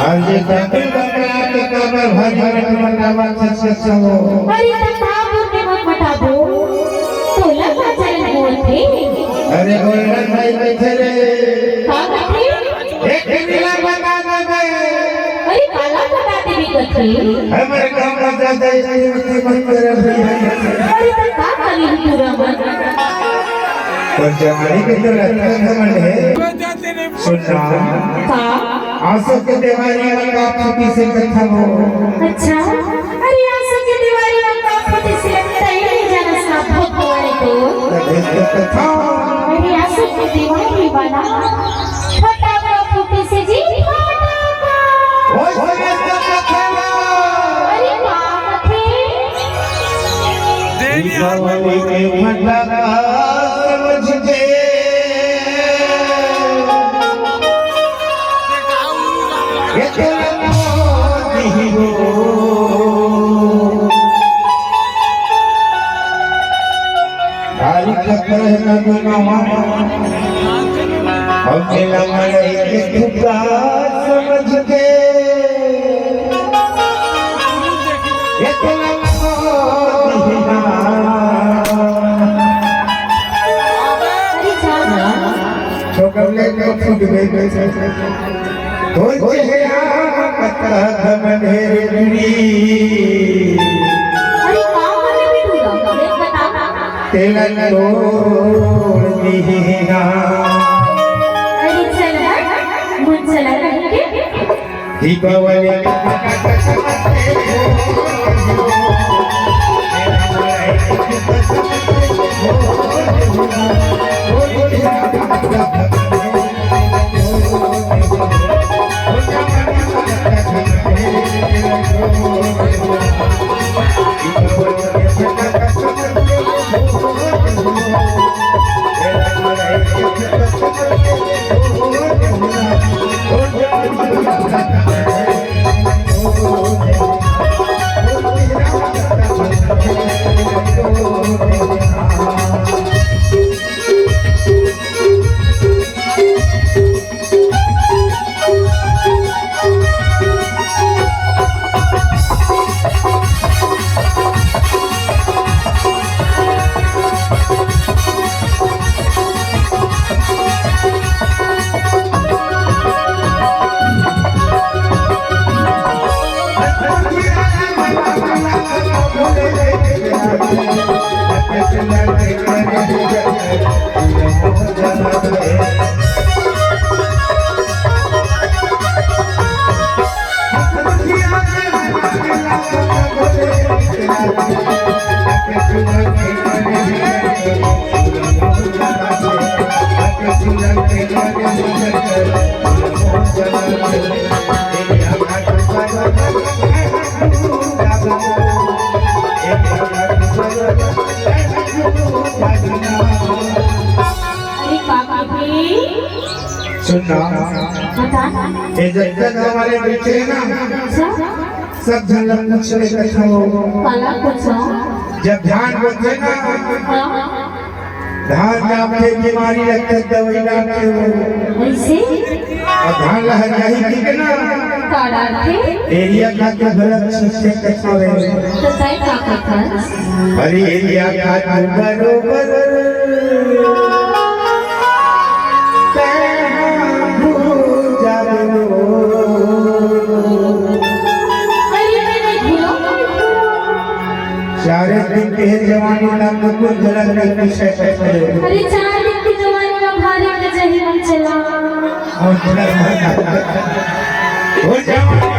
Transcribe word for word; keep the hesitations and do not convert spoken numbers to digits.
अरे ये कपिल बकरा के काबर भारी मटमटावा खसखस हो। अरे त का बोल के मटमटाबो? तोला का चलन बोलथे? अरे गोल्डन भाई कइसे रे? का कथे? एक दिन ला बता दे बे। अरे काला बता देबे कथे? हमर काम ला ज्यादा इतनी मत मत करे भाई। अरे त का करी पूरा मन? पर जवानी के तो रखना मन है। सुनना। का? आसो के देवारी में का फूटी से कथा हो। अच्छा, अरे आसो के देवारी में का फूटी से तई नहीं जाना सा भगवान को। तबे तो कथा। अरे आसो के देवारी वाला फटाका फूटी से जी फटाका। ओए, ओए, ओए, कथा हो। अरे का कथे? दीपावली के फटाका समझ के ये तो लगा दी हो। गाड़ी खतरा है ना दुनिया में। हम मेला में रह के फुका समझ के ये तो लगा दी ना। अरे जा ना। छोकरले के फूट गई। तोर चेहरा पतरा धन ढेर गिरी। अरे का बोले बिटू दा? देख बता। तेला तोड़ दीना। अरे चल हट, मुझ चला करके। दीपावली अरे बाप रे। सुन ना। बता। ये जब तक हमारे बैठे हैं ना, अच्छा। सब झन ला पूछ ले कथा हो। काला पूछो। जब धान बोथे ना, हाँ। धान जामथे, बीमारी लगथे, दवाई डालथे हो। ऐसे? अब धान ला हरियाही ठीक है ना? का डालथे? एरिया का के गलत सोचते कथा हो। तो तय का कथा? अरे एरिया का तू बरोबर। चार दिन के जवानी ना कुकुर गलत नहीं पूछे। अरे चार दिन की जवानी में भारी के जही मन चला। और थोड़ा और जवानी